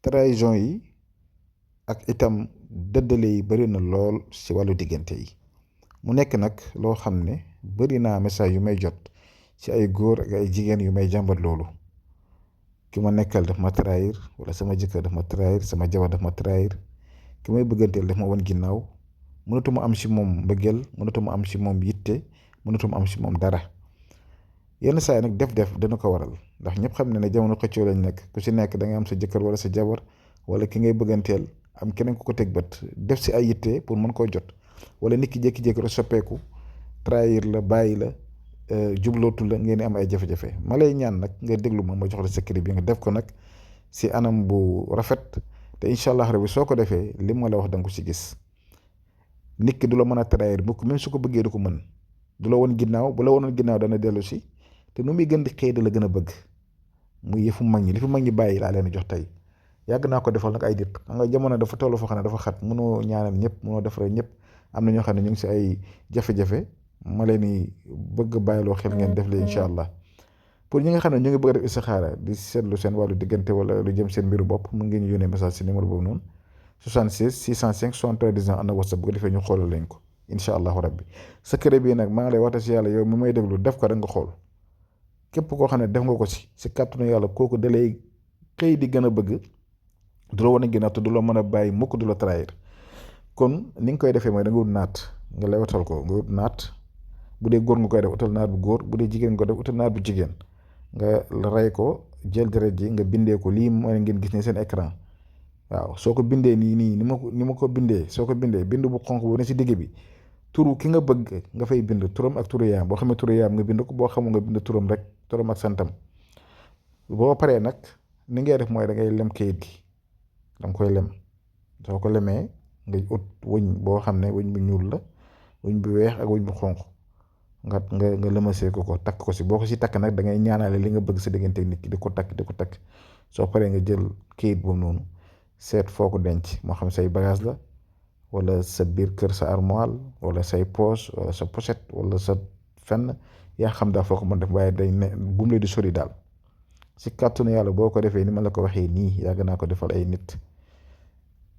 trahison yi ak itam dëddale yi bëri na lool ci wàllu diggante yi mu nekk nag loo xam ne bëri naa message yu may jot ci ay góor ak ay jigéen yu may jàmbat loolu ki ma nekkal daf ma trahir wala sama jëkkër daf ma trahir sama jabar daf ma trahir ki may bëgganteel daf ma wan ginnaaw mënatuma am ci moom mbëggeel mënatuma am ci moom yitte mënatuma am ci moom dara yenn saa yi nag def dana ko waral ndax ñëpp xam ne jamono xëccoo lañ nekk ku ci nekk da nga am sa jëkkër wala sa jabar wala ki ngay bëgganteel am keneen ku ko teg bët def ci ay yitte pour mën koo jot wala nit ki jékki-jékki rek soppeeku trahir la bàyyi la jublootu la ngeen am ay jafe-jafe ma lay ñaan nag nga déglu ma jox la secret bi nga def ko nag ci anam bu rafet te incha allah rabbi soo ko defee li ma la wax da nga ko ci gis nit ki du la mën a trahir mukk même su ko bëggee du ko mën du la woon ginnaaw bu la wonoon ginnaaw dana dellu si te nu muy gën di xëy da la gën a bëgg muy yëfu mag ñi li fi mag ñi bàyyi laa leen jox tey yàgg naa ko defal nag ay dit xam nga jamono dafa toll foo xam ne dafa xat mënoo ñaanal ñëpp mënoo defaral ñëpp am na ñoo xam ne ñu ngi si ay jafe-jafe ma leen ni bëgg bàyyiloo xel ngeen def li incha allah pour ñi nga xam ne ñu ngi bëgg a def istixaara di seetlu seen wàllu diggante wala lu jëm seen mbiru bopp mën ngeen ñu yónnee message si numéro boobu noonu 76 605 73 19 ànd ak WhatsApp bu ko defee ñu xoolal leen ko incha allahu rabbi secret bii nag maa ngi lay waxta si yàlla yow mi may déglu def ko rek nga xool képp koo xam ne def nga ko si kàttanu yàlla kooku dalay xëy di gën a bëgg du la wane ginnaaw te du la mën a bàyyi mukk du la trahir kon ni nga koy defee mooy da nga wut naat nga lewatal ko nga wut naat bu dee góor nga koy def utal naat bu góor bu dee jigéen nga ko def utal naat bu jigéen nga rey ko jël deret ji nga bindee ko lii mooy ngeen gis ne seen écran waaw soo ko bindee nii ni ma ko bindee soo ko bindee bind bu xonq bu ne si digg bi turu ki nga bëgg nga fay bind turam ak turu yaam boo xamee turu yaam nga bind ko boo xamul nga bind turam rek turam ak santam boo paree nag ni ngay def mooy da ngay lem kayit gi da nga koy lem soo ko lemee nga ut wëñ boo xam ne wëñ bu ñuul la wëñ bu weex ak wëñ bu xonq nga lëmasee ko takk ko si boo ko si takk nag da ngay ñaanale li nga bëgg sa diggante nit ki di ko takk soo paree nga jël kayit boobu noonu seet foo ko denc moo xam say bagage la wala sa biir kër sa armoire wala say poche wala sa pochette wala sa fenn yaa xam daal foo ko mën def waaye day ne bu mu la di sori daal si kàttanu yàlla boo ko defee ni ma la ko waxee nii yàgg naa ko defal ay nit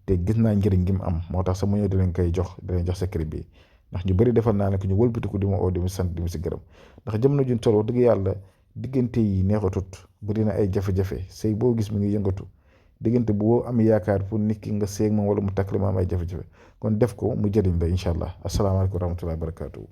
te gis naa njëriñ gi mu am moo tax sama ñëw di leen koy jox di leen jox secret bi ndax ñu bëri defal naa ne ko ñu wëlbatiku di ma oo di ma sant di ma si gërëm ndax jamono juñ toll wax dëgg yàlla diggante yi neexatut bëri na ay jafe-jafe sëy boo gis mu ngi yëngatu diggante boo am yaakaar pour nit ki nga seeg moom wala mu takk la ma am ay jafe-jafe kon def ko mu jëriñ la incha allah asalaamaaleykum wa rahmatullahi wa barakaatu.